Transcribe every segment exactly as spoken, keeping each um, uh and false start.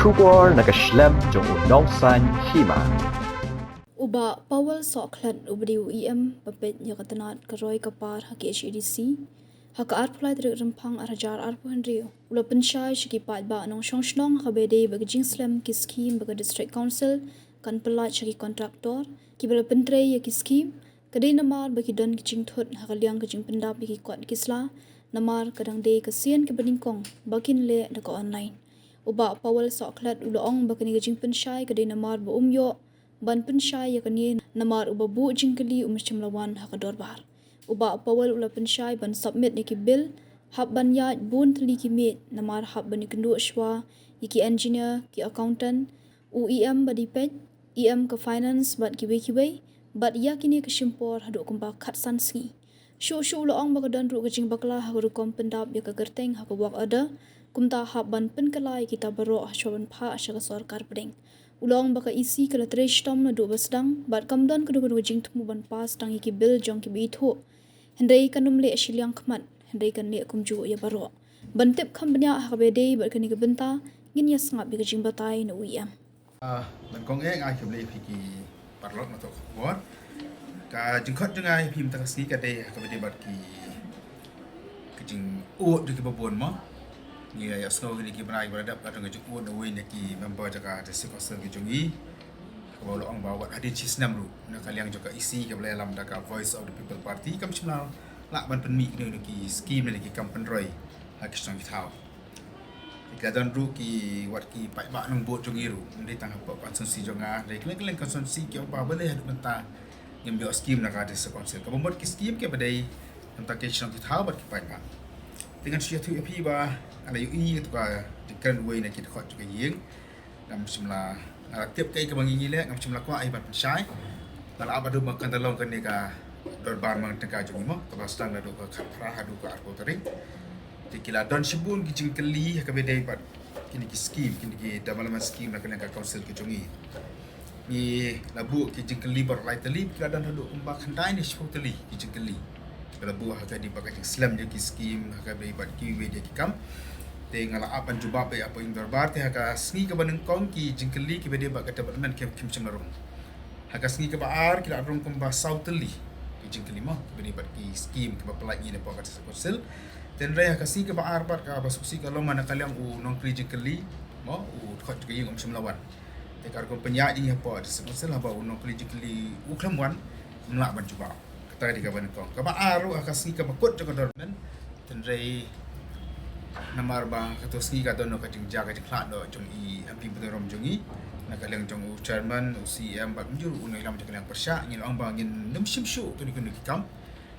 Khubor na ka shlem jong u nongsaiñ hima. U Bah Powell Sohkhlet uba dei u E M ba peit ïa ka tnat ka roi ka par ha K H A D C, ha ka arphew lai tarik Rymphang arhajar arphew hynriew, u la pynshai sha ki paidbah nongshong shnong ha kaba ïadei bad ka jingslem ki skim ba ka District Council kan pyllait sha ki kontraktor kiba la pyntrei ïa ki skim. Ka dei namar ba ki don ki jingthut ha ka liang ka jingpyndap ïa ki kot ki sla, namar ka dang dei ka sien kaba nyngkong ba kin leh da ka online. U Bah Powell Sohkhlet u la ong ba kane ka jingpynshai ka dei namar ba um ïoh ban pynshai ïa kane, namar uba buh jingkylli um shym la wan ha ka dorbar. U Bah Powell u la pynshai ban submit ïa ki bill hap ban ïaid bun tylli ki miej, namar hap ban ïakynduh shuwa ïa ki engineer, ki accountant, u E M ba dei peit, E M ka finance bad kiwei kiwei, bad ïa kine ka shim por haduh kumba khatsan sngi. Shuh shuh u la ong ba ka don ruh ka jingbakla ha ka rukom pyndap ïa ka kyrteng ha ka work order, kumta hap ban pynkylla ïa kita baroh hashwa ban phah sha ka sorkar pdeng. U la ong ba ka E C ka la trei shitom naduh ba sdang bad kam don kano kano ka jingthmu ban pass tang ïa ki bill jong kiba ithuh. Hynrei kan ym leh shiliang khmat, hynrei kan leh kumjuh ïa baroh. Ban tip kham bniah ha kaba ïadei bad kane ka bynta, ngin ïa sngap ïa ka jingbatai na u E M. Ah, ban kong eh, nga ai khublei ïa phi ki paralok na ka khubor. Ka jingkhot jong nga ïa phi mynta ka sngi ka dei ha kaba ïadei bad ki, ki jingud jong kiba bun mo. Ngi ïa sngew kine ki bnai kiba la dep ka don ka jingud na uwei na ki member jong ka District Council ka jong ngi. Kaba u la ong ba wat hadien shi snem ruh na ka liang jong ka E C kaba la ïalam da ka Voice of the People Party kam shym la lah ban pynmih kino kino ki skim ne ki kam pynroi ha ki shnong ki thaw. Ki la don ruh ki, wat ki paidbah nongbud jong ngi ruh, ym dei tang hapoh constituency jong nga, hynrei kylleng kylleng constituency ki ong ba balei haduh mynta ngim ïoh skim na ka District Council. Kaba mut ki skim kiba dei na ka bynta ki shnong ki thaw bad ki paidbah. Te ngan shu ïathuh ïa phi ba nga la ïohi ïa ka jingkren uwei na ki dkhot jong ka ïing. Ngam shym la, nga la tip kaei kaba ngi ngi leh, ngam shym la kwah ei ban pynshai. Nga la ap haduh ba kan da long kane ka dorbar mang tyngka jong ngi mo, kaba sdang naduh ka khatphra haduh ka arphew tarik. Te ki la don shibun ki jingkylli ha kaba ïadei bad kine ki skim, kine ki development skim na ka liang ka council ka jong ngi. Ngi la buh ki jingkylli baroh lai tylli, ki la don haduh kumba khyndai ne shiphew tylli ki jingkylli. Ki la buh ha kaba ïadei bad ka jingslem ïa ki skim, ha kaba ïadei bad kiwei de ki kam. Te nga la ap ban jubab ïa ka ïing dorbar, te ha ka sngi kaba nyngkong ki jingkylli kiba ïadei bad ka development kim, kim shym la rung. Ha ka sngi kaba ar ki la rung kumba saw tylli ki jingkylli mo, kiba ïadei bad ki skim kiba pyllait ngi napoh ka District Council. Te hynrei ha ka sngi kaba ar pat kaba suk sngi ka long ma na ka liang u nongkylli jingkylli mo, u dkhot jong ka ïing um shym la wan. Te ka rukom pynïaid jong ngi hapoh District Council haba u nongkylli jingkylli u khlem wan, ym lah ban jubab. Kata ka dei kaba nyngkong. Kaba ar ruh ha ka sngi kaba kut jong ka dormen. Te hynrei namar ba kato sngi ka don ka jingjia ka jingkhlad noh jong i M P ba dei rom jong ngi. Na ka liang jong u chairman, u C E M bad mynjur u nongïalam jong ka liang pyrshah, ngi la ong ba ngin nym shim shuh kino kino ki kam.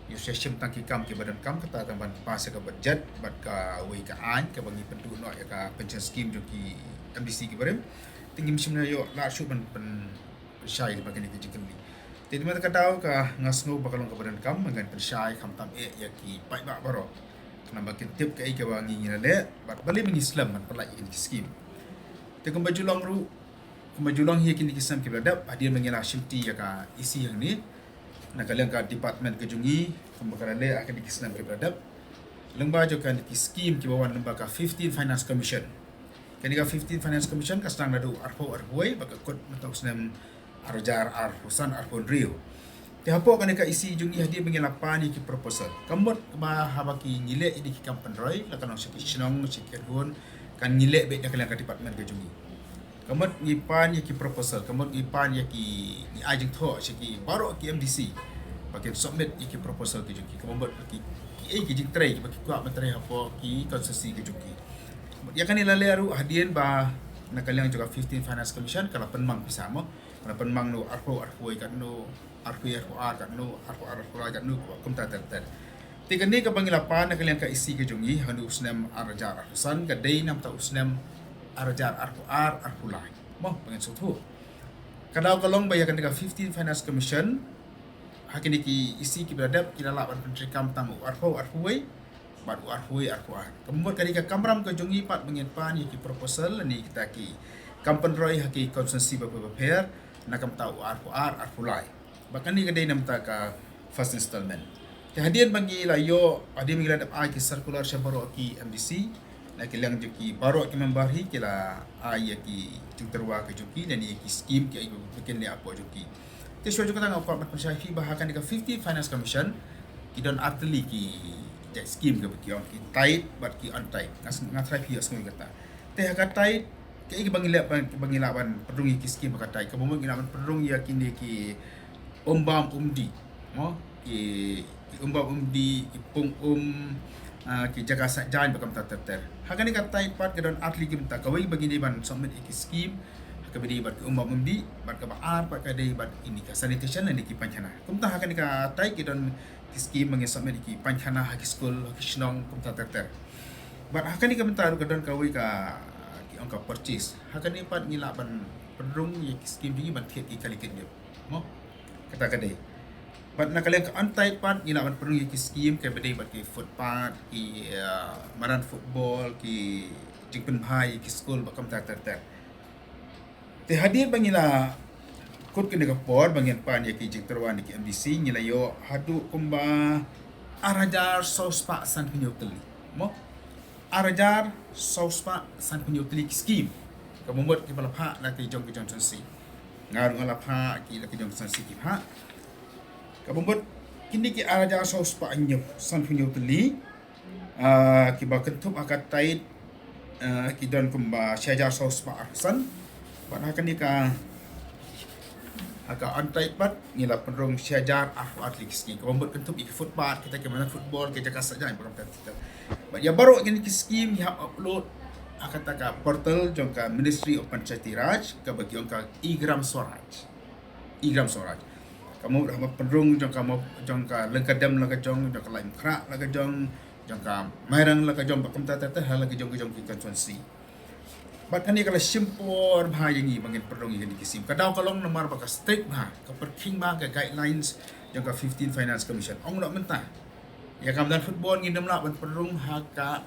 Ngi sa shim tang ki kam kiba donkam, kata tang ban pass ïa ka budget bad kawei ka aiñ kaba ngi pynduh noh ïa ka pension scheme jong ki M D C kiba rim. Te ngim shym la ïoh lad shuh ban pyn pynshai lyngba kine ki jingkylli. Te mynta ka daw ka nga sngew ba ka long kaba donkam ba ngan pynshai khamtam eh ïa ki paidbah baroh, khnang ba kin tip kaei kaba ngi ngi la leh bad balei ba ngi slem ban pyllait ïa kine ki skim. Te kumba ju long ruh, kumba ju long hi ïa kine ki snem kiba la dep, hadien ba ngi la shimti ïa ka E C hangne, na ka liang ka department ka jong ngi, kumba ka la leh ha kine ki snem kiba la dep, lyngba jong kine ki skim kiba wan lyngba ka fifteen Finance Commission. Kane ka fifteen Finance Commission ka sdang naduh arphew arphew wei bad ka kut mynta u snem arhajar arphew san arphew hynriew. Te hapoh kane ka E C jong ngi hadien ba ngi la pan ïa ki proposal, ka mut ba haba ki ngi leh ïa ki kam pynroi, la ka long sha ki shnong, sha ki khun, kan ngi leh beit na ka liang ka department ka jong ngi. Ka mut ngi pan ïa ki proposal, ka mut ngi pan ïa ki, ngi ai jingthoh sha ki baroh ki M D C ba kin submit ïa ki proposal ki jong ki, ka mut ki, kiei ki jingtrei kiba ki kwah ban trei hapoh ki constituency ki jong ki. Ïa kane la leh ruh hadien ba na ka liang jong ka fifteen Finance Commission ka la pynmang pisa mo, ka la pynmang naduh arphew arphew wei katno, arphew arphew ar katno, arphew ar arphew lai katno, kumta ter ter. Te kane kaba ngi la pan na ka liang ka E C ka jong ngi ha u snem arhajar arphew san ka dei namar u snem arhajar arphew ar arphew lai mo, ba ngin sngewthuh. Ka daw ka long ba ïa kane ka fifteen Finance Commission ha kine ki E C kiba la dep ki la lah ban pyntreikam tang u arphew arphew wei bad u arphew wei arphew ar. Ka mut ka dei ka kamram ka jong ngi pat ba ngin pan ïa ki proposal lane kita ki kam pynroi ha ki constituency bapher bapher na ka bynta u arphew ar arphew lai. Ba kane ka dei na ka bynta ka first installment. Te hadien ba ngi la ïoh, hadien ba ngi la dep ai ki circular sha baroh ki M D C, Na ki liang jong ki baroh ki member hi ki la ai ïa ki jingtyrwa ka jong ki lane ïa ki skim ki ai ba kin leh hapoh jong ki. Te shuwa jong kata nga kwah ban pynshai phi ba ha kane ka fifteen Finance Commission ki don artylli ki jait skim kaba ki ong ki tied bad ki untied. Nga s-, nga tharai phi ïohsngew ïa kata. Te ha ka tied kaei kaba ngi lah ban, ba ngi lah ban pynrung ïa ki skim ha ka tied. Kaba mut ngi lah ban pynrung ïa kine ki um bam um dih, mo, ki, ki um bam um dih, ki pung um, ah, ki jaka saitjaiñ ba kumta ter ter. Ha kane ka tied pat ka don artylli ki bynta, kawei ba ngi dei ban submit ïa ki skim ha kaba ïadei bad ki um bam um dih, bad kaba ar pat ka dei bad kine ka sanitation lane ki painkhana. Kumta ha kane ka tied ki don ki skim ba ngi submit ïa ki painkhana ha ki skul, ha ki shnong, kumta ter ter. Bad ha kane ka bynta ruh ka don kawei ka, ki ong ka purchase. Ha kane pat ngi lah ban pynrung ïa ki skim jong ngi ban thied ki kali kit ñiuh, mo? Kata ka dei. Bad na ka liang ka untied pat ngi lah ban pynrung ïa ki skim kaba dei bad ki footpath, ki, ah, madan football, ki jingpynbha ïa ki skul bad kumta ter ter. Te hadien ba ngi la kut kane ka por ba ngin pan ïa ki jingtyrwa na ki M D C, ngi la ïoh haduh kumba ar hajar saw spah sanphew hynñiew tylli, mo? Ar hajar saw spah sanphew hynñiew tylli ki skim. Kaba mut kiba la phah na ki jong ki constituency. Nga ruh nga la phah, ki la ki jong ki constituency ki phah. Kaba mut kine ki ar hajar saw spah hynñiew, sanphew hynñiew tylli, ah, kiba kynthup ha ka tied, ah, ki don kumba shi hajar saw spah arphew san. Bad ha kane ka, ha ka untied pat ngi la pynrung shi hajar arphew ar tylli ki skim. Kaba mut kynthup ïa ki footpath, kita ki madan football, ki jaka saitjaiñ, bad kumta ter ter. Bad ïa baroh kine ki skim ngi hap upload ha kata ka portal jong ka Ministry of Panchayati Raj, kaba ki ong ka e-Gram Swaraj. E-Gram Swaraj. Ka mut haba pynrung jong ka mo-, jong ka Lyngkadem la ka jong, jong ka Laitumkhrah la ka jong, jong ka Mairang la ka jong, bad kumta ter ter ha la ka jong ka jong ki constituency. Bad kane ka la shim por bha ïa ngi ba ngin pynrung ïa kine ki skim. Ka daw ka long namar ba ka strict bha, ka pyrkhing bha ka guidelines jong ka fifteen Finance Commission. Ong noh mynta ïa ka madan football ngim lah ban pynrung ha ka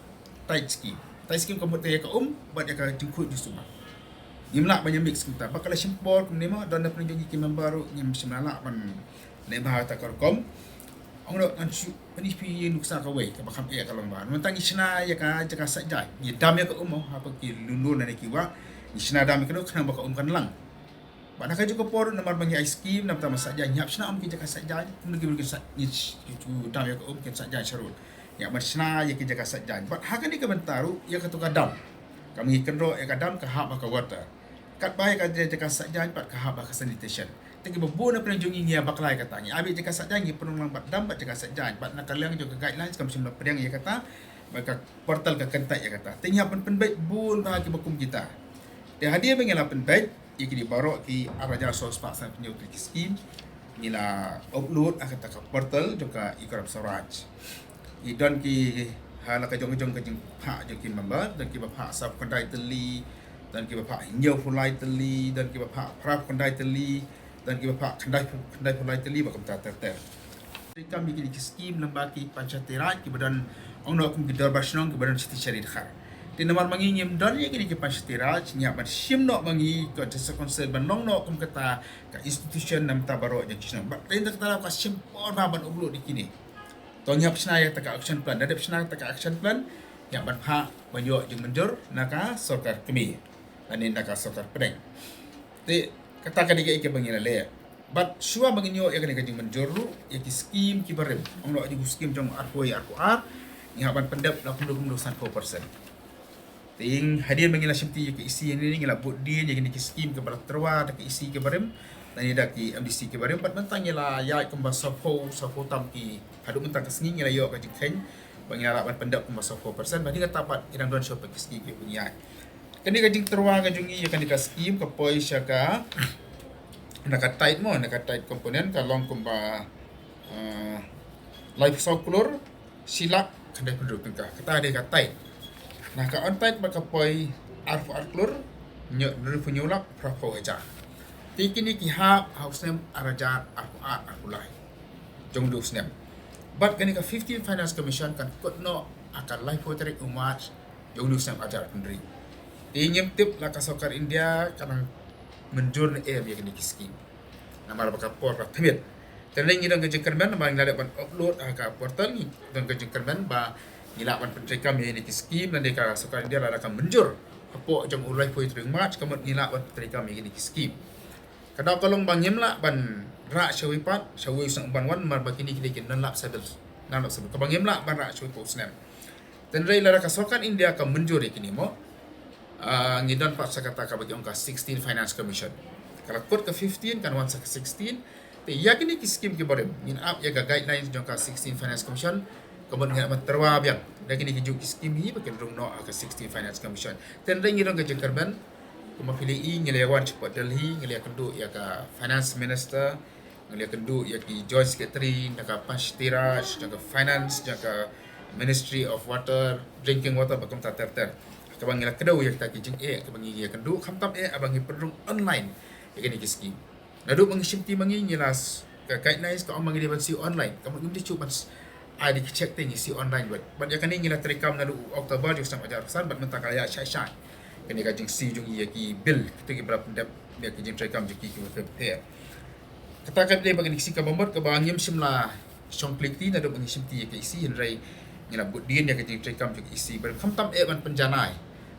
tied skim. Tied skim ka mut ïa ka um bad ïa ka jingkhuid jingsuba. Ngim lah ban ïa mix kumta. Bad ka la shim por kumne mo, don na pdeng jong ngi ki member ruh ngim shym la lah ban leh bha kata ka rukom. Ong noh ngan shu pyni phi ïa nuksa kawei kaba kham eh ka long bha. Mynta ngi shna ïa ka jaka saitjaiñ, ngi dam ïa ka um mo, ha ki lun lun lane ki wah. Ngi shna dam ïa ka dok khnang ba ka um kan lang. Bad na kajuh ka por namar ba ngi ai skim, namar ba saitjaiñ ngi hap shna um ki jaka saitjaiñ, kumno ki briew kin sait, ngi sh-, ki ju dam ïa ka um kin saitjaiñ sharud. Ngi hap ban shna ïa ki jaka saitjaiñ. Bad ha kane ka bynta ruh ïa kato ka dam, ka ma ngi kynroh ïa ka dam ka hap ha ka water. Katba ïa ka jaka saitjaiñ pat ka hap ha ka sanitation. Te kiba bun na pdeng jong ngi ngi ïa bakla ïa kata, ngi ai beit jaka saitjaiñ, ngi pynlong lang bad dam bad jaka saitjaiñ. Bad na ka liang jong ka guidelines kam shym la pdiang ïa kata. Bad ka portal ka kyntait ïa kata. Te ngi hap ban pynbeit bun bha kiba kum kita. Te hadien ba ngi la pynbeit ïa kine baroh ki ar hajar saw spah sanphew hynñiew tylli ki skim, ngi la upload ha kata ka portal jong ka e-Gram Swaraj. Ki don ki ha la ka jong ka jong ka jingphah jong ki member, don kiba phah saw khyndai tylli, don kiba phah hynñiew phew lai tylli, don kiba phah phra phew khyndai tylli, don kiba phah khyndai phew, khyndai phew lai tylli, bad kumta ter ter. Treikam ïa kine ki skim lyngba ki Panchayati Raj kiba don, ong noh kum ki dorbar shnong kiba don shiti shari dkhar. Te namar ma ngi ngim don ïa kine ki Panchayati Raj, ngi hap ban shim noh ma ngi ka District Council ban long noh kum kata ka institution na bynta baroh jong ki shnong. Bad te ynda kata ka shim por bha ban upload ïa kine. To ngi hap shna ïa kata ka action plan. Da dep shna kata ka action plan, ngi hap ban phah ban ïoh jingmynjur na ka sorkar kmie lane na ka sorkar pdeng. Te kata ka dei kaei kaba ngi la leh. Bad shuwa ba ngin ïoh ïa kane ka jingmynjur ruh ïa ki skim kiba rim, ong noh ïa ki skim jong arphew wei arphew ar, ngi hap ban pyndep la kumno kumno sanphew percent. Te hadien ba ngi la shimti ïa ka E C hangne, ngi la bud dien ïa kine ki skim kiba la tyrwa da ka E C kiba rim lane da ki M D C kiba rim, bad mynta ngi la ïaid kumba sawphew, sawphew tam ki, haduh mynta ka sngi ngi la ïoh ka jingkheiñ ba ngi la lah ban pyndep kumba sawphew percent. Bad hadien kata pat ki dang don shuwa pat ki skim kiba ngi ïaid. Kane ka jingtyrwa ka jong ngi ïa kane ka skim ka poi sha ka, na ka tied mo, na ka tied component ka long kumba, eh, laiphew saw klur shi lak khyndai phew hynriew tyngka. Kata dei ka tied. Na ka untied bad ka poi arphew ar klur hynñiew, hynriewphew hynñiew lak phraphew hajar. Te kine ki hap ha u snem ar hajar arphew ar arphew lai jong u snem. Bad kane ka fifteen Finance Commission kan kut noh ha ka laiphew tarik u March jong u snem ar hajar arphew hynriew. Te ngim tip la ka sorkar India ka nang mynjur ne em ïa kine ki skim. Namar ba ka por ka thmit. Te ngi don ka jingkyrmen namar ngi la dep ban upload ha ka portal, ngi don ka jingkyrmen ba Ngi lah ban pyntreikam ïa kine ki skim, lane ka sorkar India lada ka mynjur hapoh jong u laiphew tarik March, ka mut ngi lah ban pyntreikam ïa kine ki skim. Ka daw ka long ba ngim lah ban rah shawei pat, shawei u snem ban wan, namar ba kine ki dei ki non-lapsable, non-lapsable. Kaba ngim lah ban rah shawei pat u snem. Hynrei lada ka sorkar India ka mynjur ïa kine mo, ah, ngi don pat sa kata kaba ki ong ka sixteen Finance Commission. Ka la kut ka fifteen, kan wan sa ka sixteen. Te ïa kine ki skim ki barim, ngin ap ïa ka guidelines jong ka sixteen Finance Commission, ka mut ngin ap ban tyrwa biang da kine ki juh ki skim hi ba kin rung noh ha ka sixteen Finance Commission. Hynrei ngi don ka jingkyrmen, kumba phi la ïohi, ngi la ïa wan shapoh Delhi, ngi la ïa kynduh ïa ka Finance Minister, ngi la ïa kynduh ïa ki Joint Secretary na ka Panchayati Raj, na ka Finance, na ka Ministry of Water, Drinking Water, bad kumta ter ter. Kaba ngi la kdew ïa kita ki jingeh kaba ngi ïa kynduh, khamtam eh haba ngi pynrung online ïa kine ki skim. Naduh ba ngi shim ti ma ngi, ngi la s-, ka guidelines ka ong ba ngi dei ban siew online. Ka mut ngim dei shuh ban s-, ai da ki cheque te, ngi siew online bad. Bad ïa kane ngi la treikam naduh October jong u snem ar hajar arphew san bad mynta ka la ïaid shai shai kane ka jingsiew jong ngi ïa ki bill, kito kiba la pyndep ïa ki jingtreikam jong ki kiba pher pher. Kata ka dei ba kane ka sngi kaba mut kaba ngim shym la shong klik ti naduh ba ngi shim ti ïa ka E C, hynrei ngi la bud dien ïa ka jingtreikam jong ka E C. Bad khamtam eh ban pynjanai,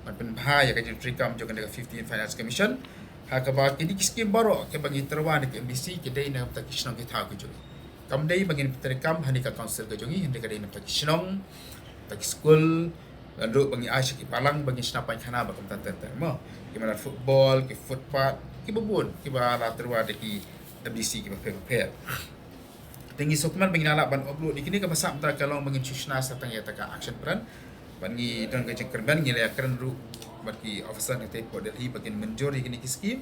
ban pynbha ïa ka jingtreikam jong kane ka fifteen Finance Commission. Ha kaba kine ki skim baroh kiba ngi tyrwa na ka M D C ki dei na ka bynta ki shnong ki thaw ki jong ngi. Kam dei ba ngin pyntreikam ha kane ka council ka jong ngi, hynrei ka dei na ka bynta ki shnong, bynta ki skul, naduh ba ngi ai sha ki balang ba ngin shna painkhana bad kumta ter ter mo. Ki madan football, ki footpath, kiba bun, kiba la tyrwa da ki M D C kiba pher pher. Te ngi sngewkmen ba ngin ïa lah ban upload ïa kine, kaba sah mynta ka long ba ngin shu shna sa tang ïa kata ka action plan. Bad ngi don ka jingkyrmen, ngi la ïa kren ruh bad ki officer na ka Delhi, bad Delhi ba kin mynjur ïa kine ki skim.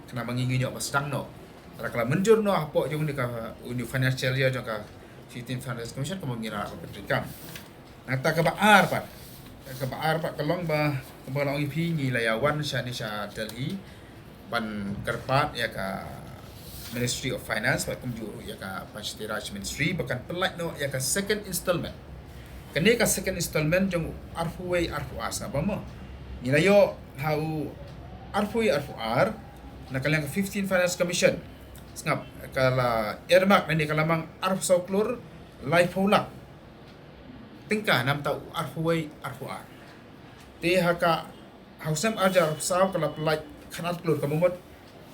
Khnang ba ngi ngin ïoh ba sdang noh. Lada ka la mynjur noh hapoh jong kane ka, uh, financial year jong ka fifteen Finance Commission, ka mut ngi la pyntreikam. Nangta kaba ar pat. Kaba ar pat ka long ba, kaba la ong ïa phi, ngi la ïa wan shane sha Delhi ban kyrpad ïa ka Ministry of Finance bad kumjuh ruh ïa ka Panchayati Raj Ministry ba kan pynlait noh ïa ka second installment. Kane ka second installment jong u arphew wei arphew ar, sngap ba mo. Ngi la ïoh ha u arphew wei arphew ar na ka liang ka fifteen Finance Commission. Sngap, ka la earmark, lane ka la mang arphew saw klur laiphew lak tyngka na ka bynta u arphew wei arphew ar. Te ha ka, ha u snem ar hajar arphew saw ka la pynlait khatar klur, kaba mut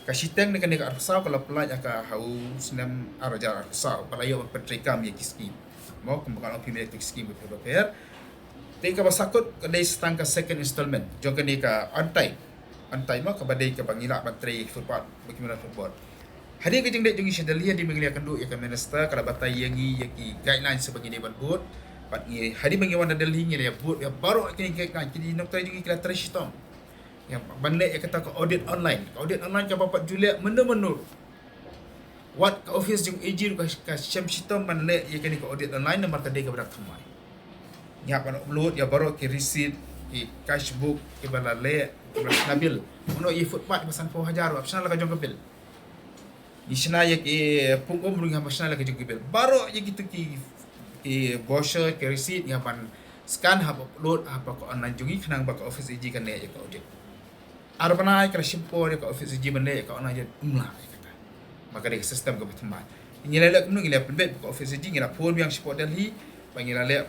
ka shiteng na kane ka arphew saw ka la pynlait ha ka, ha u snem ar hajar arphew saw ba la ïoh ban pyntreikam ïa ki skim. Mo, kumba ka long phi mynta ki skim bapher bapher. Te kaba sahkut ka dei sa tang ka second installment jong kane ka on time. On time mo, kaba dei kaba ngi lah ban trei footpath bad ki madan football. Hadien ka jingleit jong ngi sha Delhi, hadien ba ngi la ïa kynduh ïa ka minister, ka la batai ïa ngi ïa ki guidelines ba ngi dei ban bud. Bad ngi, hadien ba ngi wan na Delhi, ngi la ïa bud ïa baroh kine ki guidelines, ki nongtrei jong ngi ki la trei shitom ïa ban leh ïa kata ka audit online. Ka audit online kaba pat ju leh mynno mynno. Wat ka office jong A G ruh ka, ka shem shitom ban leh ïa kane ka audit online namar ka dei kaba dap thymmai. Ngi hap ban upload ïa baroh ki receipt, ki cash book, kiba la leh, kiba la shna bill. Mano ïa footpath ba sanphew hajar ruh, hap shna la ka jong ka bill. Ngi shna ïa ki pung um ruh ngi hap ban shna la ka jong ka bill. Baroh ïa kito ki, ki brochure, ki receipt ngi hap ban scan, hap upload hapoh ka online jong ngi khnang ba ka office A G kan leh ïa ka audit. Ar bnai ka la shim por ïa ka office A G ban leh ïa ka online, ym lah ïa kata. Ba ka dei ka system kaba thymmai. Ngi la leh kumno, ngi la pynbeit ka office A G, ngi la phone biang shapoh Delhi ba ngi la leh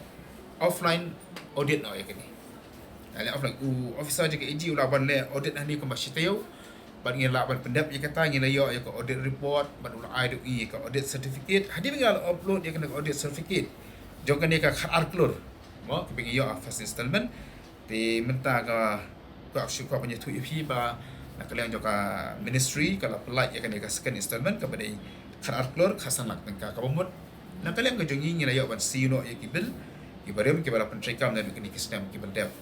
offline audit noh ïa kane. Ngi la leh offline, u officer jong ka A G u lah ban leh audit hangne kumba shi taïew. Bad ngi lah ban pyndep ïa kata, ngi la ïoh ïa ka audit report, bad u la ai da u ïa ka audit certificate. Hadien ba ngi la upload ïa kane ka audit certificate jong kane ka khatar klur, mo, kaba ngi ïoh ha first installment. Te mynta ka, ka shu ka pynïathuh ïa phi ba na ka liang jong ka ministry ka la pynlait ïa kane ka second installment kaba dei khatar klur khatsan lak tyngka, kaba mut na ka liang ka jong ngi ngi la ïoh ban siew noh ïa ki bill kiba rim kiba la pyntreikam naduh kine ki snem kiba la dep.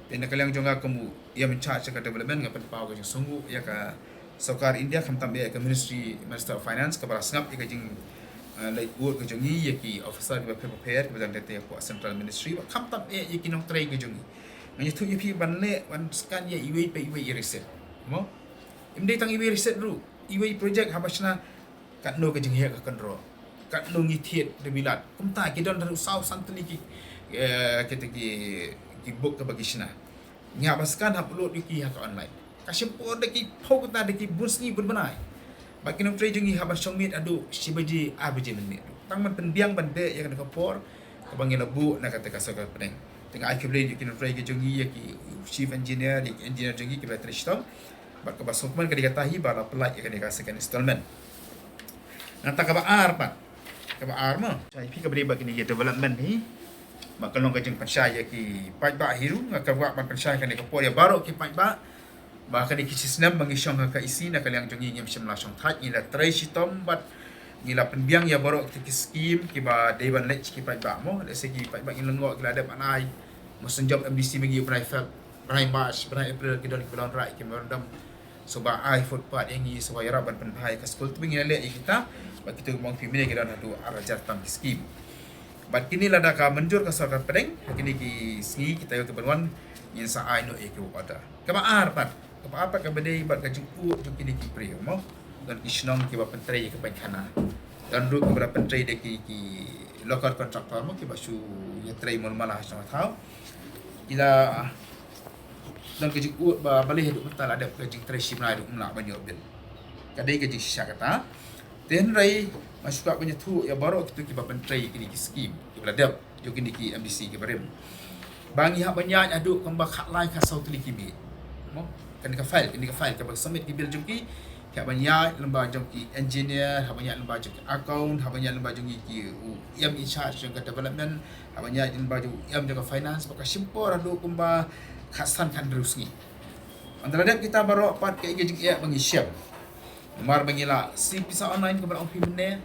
Te na ka liang jong nga kum u E M in charge ka development, nga pynpaw ka jingsngewnguh ïa ka Sorkar India, khamtam eh ka Ministry, Minister of Finance, kaba la sngap ïa ka jing, eh, leit bud ka jong ngi ïa ki officer kiba pher bapher kiba don teng teng hapoh Central Ministry, bad khamtam eh ïa ki nongtrei ka jong ngi. Nga ïathuh ïa phi ban leh, ban scan ïa iwei pa iwei i receipt. Mo? Ym dei tang iwei receipt ruh, iwei project haba shna, katno ka jingheh ka kynroh, katno ngi thied da bilat. Kumta ki don haduh saw san tylli ki, eh, kita ki, ki book kaba ki shna. Ngi hap ban scan, hap upload ïa ki ha ka online. Ka shim por da ki phew kynta, da ki bun sngi bun bnai. Bad ki nongtrei jong ngi hap ban shong miet haduh shi baje ar baje mynmiet. Tang ban pynbiang ban beh ïa kane ka por kaba ngi la buh na kata ka sorkar pdeng. Nga ai khublei ïa ki nongtrei ki jong ngi, ïa ki chief engineer, ïa ki engineer jong ngi kiba trei shitom. Bad kaba sngewkmen ka dei kata hi ba la pynlait ïa kane ka second installment. Nangta kaba ar pat. Kaba ar mo. Shai phi kaba dei ba kine ki development hi. Ba ka long ka jingpynshai ïa ki paidbah hi ruh, nga kwah ban pynshai kane ka por ïa baroh ki paidbah. Ba kane ki shisnem ba ngi shong ha ka E C na ka liang jong ngi ngim shym la shong thait, ngi la trei shitom bad ngi la pynbiang ïa baroh ki skim kiba dei ban leit ki paidbah mo. Lehse ki paidbah ngi lyngngoh ki la dep ban ai. Mo, shen jop M D C ma ngi u bnai Feb, bnai March, bnai April ki don kiba la wanrah ki memorandum. Shuwa ai footpath ïa ngi, shuwa ïarap ban pynbha ïa ka skul, tang ba ngi la leh ïa kita. Bad kito kiba ong phi mynne ki don haduh ar hajar tam ki skim. Bad kine lada ka mynjur ka sorkar pdeng, ha kine ki sngi kita ïoh ki ban wan, ngin sa ai noh ïa ki work order. Kaba ar pat, kaba ar pat kaba dei bad ka jingkut jong kine ki briew mo. Don ki shnong kiba pyntrei ïa ka painkhana. Don ruh kiba la pyntrei da ki, ki local contractor mo, kiba shu ïatrei mul mala ha shnong ha thaw. Ki la don ka jingkut ba balei haduh mynta la dep ka jingtrei shim lai ruh ym lah ban ïoh bill. Ka dei ka jingshisha kata. Te hynrei nga shu kwah ban ïathuh ïa baroh kito kiba pyntrei kine ki skim kiba la dep jong kine ki M D C kiba rim. Ba ngi hap ban ïaid haduh kumba khatlai khatsaw tylli ki miet. Mo? Kane ka file, kane ka file kaba submit ki bill jong ki. Ki hap ban ïaid lyngba jong ki engineer, hap ban ïaid lyngba jong ki account, hap ban ïaid lyngba jong ki, ki, u, em in charge jong ka development, hap ban ïaid lyngba jong u em jong ka finance, ba ka shim por haduh kumba khatsan khathynriew sngi. Ynda la dep kita baroh pat, kaei ka jingeh ba ngi shem? Namar ba ngi la siew pisa online kaba la ong phi mynne.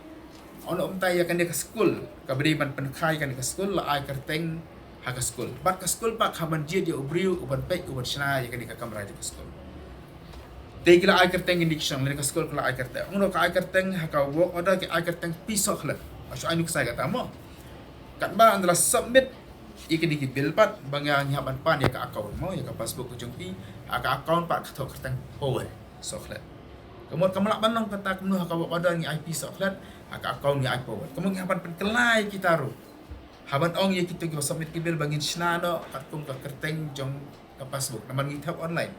Ong ong ta ïa kane ka skul, kaba dei ban pynkha ïa kane ka skul, la ai kyrteng ha ka skul. Bad ka skul pat ka ban jied ïa u briew u ban peit u ban shna ïa kane ka kamra jong ka skul. Te ki la ai kyrteng, kine ki shnong lane ka skul ka la ai kyrteng. Ong ruh ka ai kyrteng ha ka work order, ki ai kyrteng P Sohkhlet. Nga shu ai nuksa ïa kata mo. Katba ynda la submit ïa kine ki bill pat, ba ngi hap ban pan ïa ka account mo, ïa ka passbook ka jong ki. Ha ka account pat ka thoh kyrteng Powell Sohkhlet. Ka mut kam lah ban long kata kumno ha ka work order ngi ai P Sohkhlet, ha ka account ngi ai Powell. Ka mut ngi hap ban pynkylla ïa kita ruh. Hap ban ong ïa kito kiba submit ki bill ba ngin shna noh katkum ka kyrteng jong ka passbook, namar ngi thep online.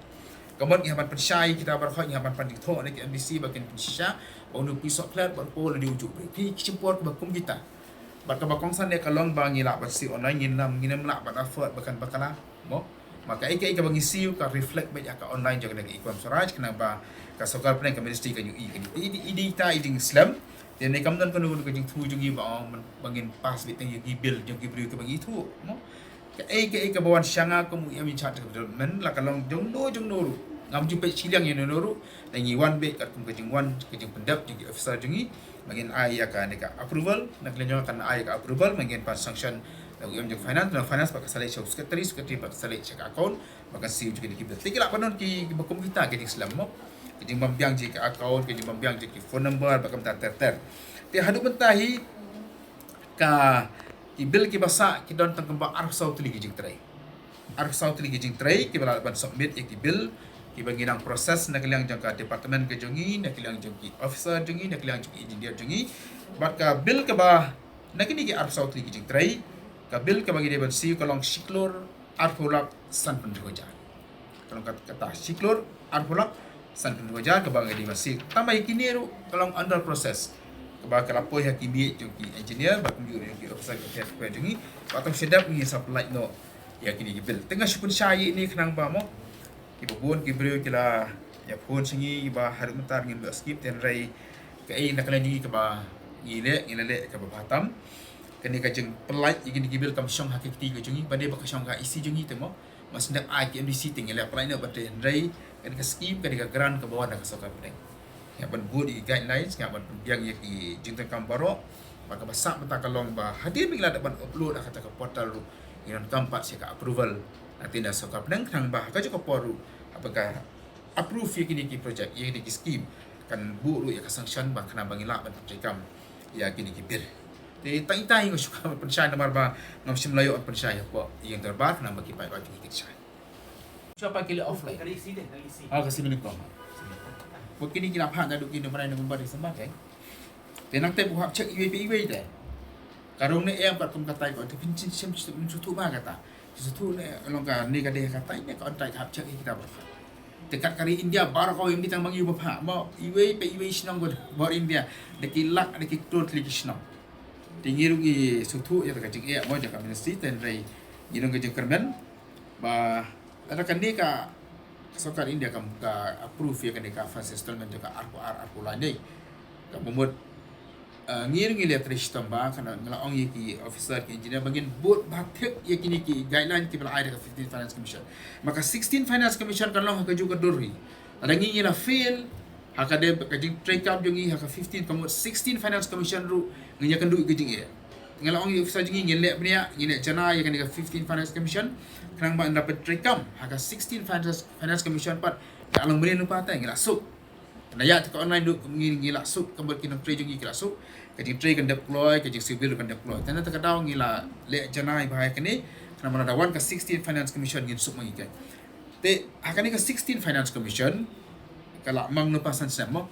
Ka mut ngi hap ban pynshai, kita baroh ngi hap ban pan jingthoh na ki M D C ba kin pynshisha ba une u P Sohkhlet bad u Powell u dei ujuh u briew. Ki, ki shim por kiba kum kita. Bad kaba kongsan ne ka long ba ngi lah ban siew online, ngin ym, ngin ym lah ban afford ba kan bakla mo. Ma kaei kaei kaba ngi siew ka reflect beit ha ka online jong ka e-Kham Swaraj, khnang ba ka sorkar pdeng, ka ministry kan ïohi ïa kane. Te i dei, i dei ita i jingslem. Te ne kam don kano kano ka jingthmu jong ngi ba, ba ngin pass beit tang ïa ki bill jong ki briew kiba ngi ithuh mo. Kaei kaei kaba wan sha nga kum u em in charge ka development, la ka long jongno jongno ruh, ngam ju peit shiliang ïano ïano ruh. Te ngi wan beit katkum ka jingwan, ka jingpyndep jong ki officer jong ngi. Ba ngin ai ïa kane ka approval, na ka liang jong nga kan ai ïa ka approval, ba ngin pan sanction na u em jong finance, na finance pat ka sa leit sha u secretary, secretary pat ka sa leit sha ka account, ba kan siew jong kine ki bill. Te ki lah ban don ki, kiba kum kita ki jingslem mo. Ki jingbym biang jong ki account, ki jingbym biang jong ki phone number, bad kumta ter ter. Te haduh mynta hi ka, ki bill kiba sah ki don tang kumba arphew saw tylli ki jingtrei. Arphew saw tylli ki jingtrei kiba lah ban submit ïa ki bill, kiba ngi dang process na ka liang jong ka department ka jong ngi, na ka liang jong ki officer jong ngi, na ka liang jong ki engineer jong ngi. Bad ka bill kaba na kine ki arphew saw tylli ki jingtrei, ka bill kaba ngi dei ban siew ka long shi klur arphew lak sanphew hynriew hajar. Ka long kat-, kata shi klur arphew lak sanphew hynriew hajar kaba ngi dei ban siew. Tang ba ïa kine ruh ka long under process. Kaba ka la poi ha ki miej jong ki engineer bad kumjuh ruh ki officer ka P F P jong ngi. Bad tang shadap ngi sa pynlait noh ïa kine ki bill. Te nga shu pynshai ïa ine khnang ba mo, kiba bun ki briew ki la ïa phone sha ngi ba haduh mynta ngim ïoh skip, te hynrei kaei na ka liang jong ngi kaba ngi leh, ngi la leh kaba bha tam. Kane ka jingpynlait ïa kine ki bill kam shong ha ka kti ka jong ngi, ba dei ba ka shong ha ka E C jong ngi te mo. Mas nda ai ki M D C te ngi la pynlait noh bad te, hynrei kane ka scheme ka dei ka grant kaba wan na ka sorkar pdeng. Ngi hap ban bud ïa ki guidelines, ngi hap ban pynbiang ïa ki jingdonkam baroh. Bad kaba sah mynta ka long ba hadien ba ngi la dep ban upload ha kata ka portal ruh, ngi donkam pat sha ka approval na ka sorkar pdeng, khnang ba ha kajuh ka por ruh haba ka approve ïa kine ki project, ïa kine ki scheme, kan buh ruh ïa ka sanction ba khnang ba ngi lah ban treikam ïa kine ki bill. Te tang ita hi nga shu kwah pynshai namar ba ngam shym la ïoh pynshai hapoh ïing dorbar, khnang ba ki paidbah ki kin shai. Shu pa ki leh offline. Ka leh isi deh, ka leh isi. Ah, ka isi mynnyngkong. Ba kine ki la phah naduh kine mynta November, December, eh. Te nangta phi hap check iwei pa iwei te. Ka rung ne em katkum kata ko te phin shem shem shem shu thuh ba kata. Shu thuh ne long kane ka dei kata ne ka on track, hap check kita ba. Te kat ka ri India baroh kawei, ym dei tang ma ngi ba phah mo, iwei pa iwei shnong ba bor India. Da ki lak, da ki klur tylli ki shnong. Te ngi ruh ngi shu thuh ïa ka jingeh mo jong ka ministry, te hynrei Ngi don ka jingkyrmen ba lada kane ka, ka sorkar India kam ka approve ïa kane ka first installment jong ka arphew ar arphew lai ne, ka mut ngi ngi leh trei shitom ba kan ngi la ong ïa ki officer ki engineer ba ngin bud ba thik ïa kine ki guideline kiba la ai da ka fifteen Finance Commission. Ma ka sixteen Finance Commission kan long ha ka juh ka dur hi. Lada ngi ngi la fail ha ka dei ka jingtrei kam jong ngi ha ka fifteen, ka mut sixteen Finance Commission ruh ngi ïa kynduh ka jingeh. Ngi la ong ïa officer jong ngi ngin leh bniah, ngin leh janai ïa kane ka fifteen Finance Commission. Khnang ba nda pyntrei kam ha ka sixteen Finance, Finance Commission pat ka long mrien lypa te ngi la suk. Na ïa te ka online ruh ngi ngi la suk, ka mut ki nongtrei jong ngi ki la suk. Ka jingtrei kan dep kloi, ka jingsiewbill kan dep kloi. Te na ta ka daw ngi la leh janai bha ïa kane. Khnang ba lada wan ka sixteen Finance Commission ngin suk ma ngi ka. Te ha kane ka sixteen Finance Commission ka la mang lypa san snem mo.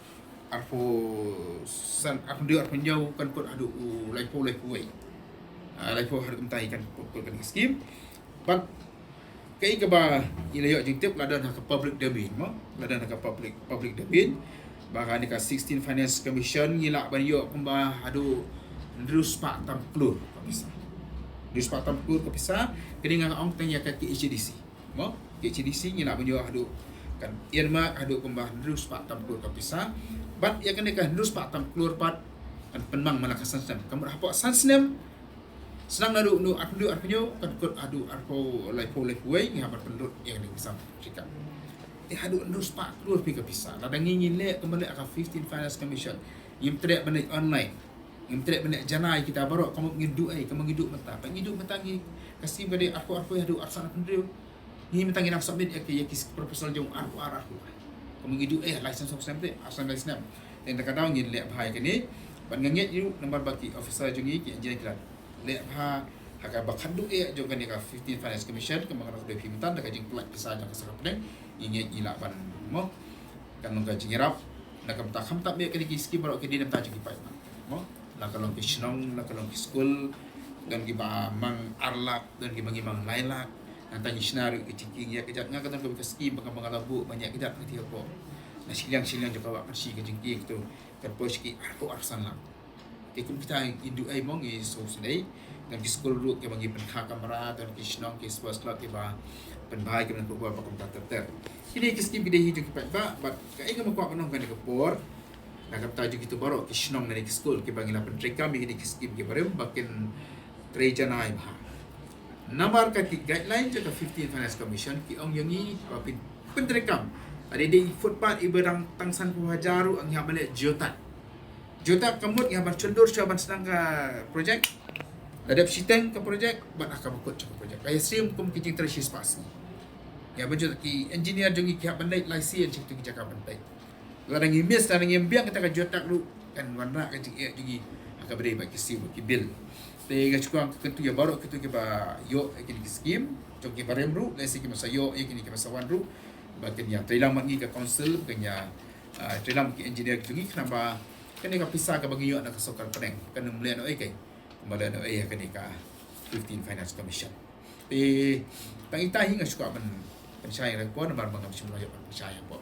Arphew san, arphew hynriew, arphew hynñiew kan kut haduh u laiphew, laiphew wei. Ah, laiphew haduh mynta kan kut, kut kane ka skim. Bad kaei kaba ngi la ïoh jingtip la don ha ka public domain mo, la don ha ka public, public domain. Ba kane ka sixteen Finance Commission ngi lah ban ïoh kumba haduh hynriew spah tam klur ka pisa. Hynriew spah tam klur ka pisa, kane nga ong tang ïa ka K H A D C. Mo, K H A D C ngi lah ban ïoh haduh, kan earmark haduh kumba hynriew spah tam klur ka pisa. Bad ïa kane ka hynriew spah tam klur pat kan pynmang man la ka san snem. Ka mut hapoh san snem, sdang naduh naduh arphew hynriew, arphew hynñiew, kan kut haduh arphew, laiphew, laiphew wei, ngi hap ban pynlut ïa kane ka pisa. Te haduh hynriew spah klur phi ka pisa. Lada ngi ngi leh kumba leh ka fifteen Finance Commission, ngim treh ban leh online. Ngim treh ban leh janai kita baroh, ka mut ngin duh ei, ka mut ngi duh mynta. Ba ngi duh mynta ngi ka skim ka dei arphew, arphew haduh arphew san, arphew hynriew. Ngi mynta ngi nang submit ïa ki, ïa ki proposal jong arphew ar, arphew ar. Ka mut ngi duh ei license hok snem te, arphew san license snem. Te na ta ka daw ngin leh bha ïa kane. Ban nga ngeit ïa u namar ba ki officer jong ngi ki engineer ki la leh bha ha kaba khatduh eh jong kane ka fifteen Finance Commission, kaba nga ong da phi mynta da ka jingpynlait pisa jong ka sorkar pdeng. Ngi ngeit ngi lah ban mo. Kan long ka jingïarap na ka bynta khamtam eh kane ki skim baroh ki dei na bynta jong ki paidbah. Mo, la ka long ki shnong, la ka long ki skul, don kiba mang ar lak, don kiba ngi mang lai lak. Nangta ngi shna ruh ki jingkieng ïa ka jaid, nga ka don ka skim ba ka, ba nga la buh ban ïa ka jaid ka tiar ko. Na shiliang shiliang jong ka wah kan shi ka jingkieng tu kan poi sha ki arphew arphew san lak. Te kum kita ngi duh ei mo ngi sngewsynei. Don ki skul ruh kiba ngi pynkha kamra, don ki shnong ki sports club kiba pynbha ïa ki nongkynmaw ba kumta ter ter. Kine ki skim ki dei hi jong ki paidbah, bad kaei kaba nga kwah ban ong kane ka por. Na ka bynta jong kito baroh ki shnong ne ki skul kiba ngi la pyntreikam ïa kine ki skim kiba rim ba kin trei janai bha. Namar ka ki guideline jong ka fifteen Finance Commission ki ong ïa ngi ba pyn, pyntreikam. Lada dei footpath iba dang tang sanphew hajar ruh ngi hap ban leh geotag. Geotag ka mut ngi hap ban shon dur shuwa ban sdang ka projek. La dep shiteng ka projek bad ha kaba kut sha ka projek. Ka ïasyriem kum ki jingtrei shispah sngi. Ngi hap ban geotag, ki engineer jong ngi ki hap ban leit lai sien sha kito ki jaka ban peit. Lada ngi miss, lada ngi biang kata ka geotag ruh kan wanrah ka jingeh jong ngi ha kaba dei bad ki siew bad ki bill. Te nga shu kwah kyntu ïa baroh kito kiba ïoh ïa kine ki skim, jong kiba rim ruh, lehse ki masa ïoh ïa kine ki masa wan ruh, ba kin ïa treilang bad ngi ka council, kin ïa, ah, treilang ki engineer ki jong ngi, khnang ba kane ka pisa kaba ngi ïoh na ka sorkar pdeng kan ym leh noh ei, kan ym leh noh ei ha kane ka fifteen Finance Commission. Te tang ita hi nga shu kwah ban pynshai ïa ka por namar ba ngam shym la ïoh ban pynshai hapoh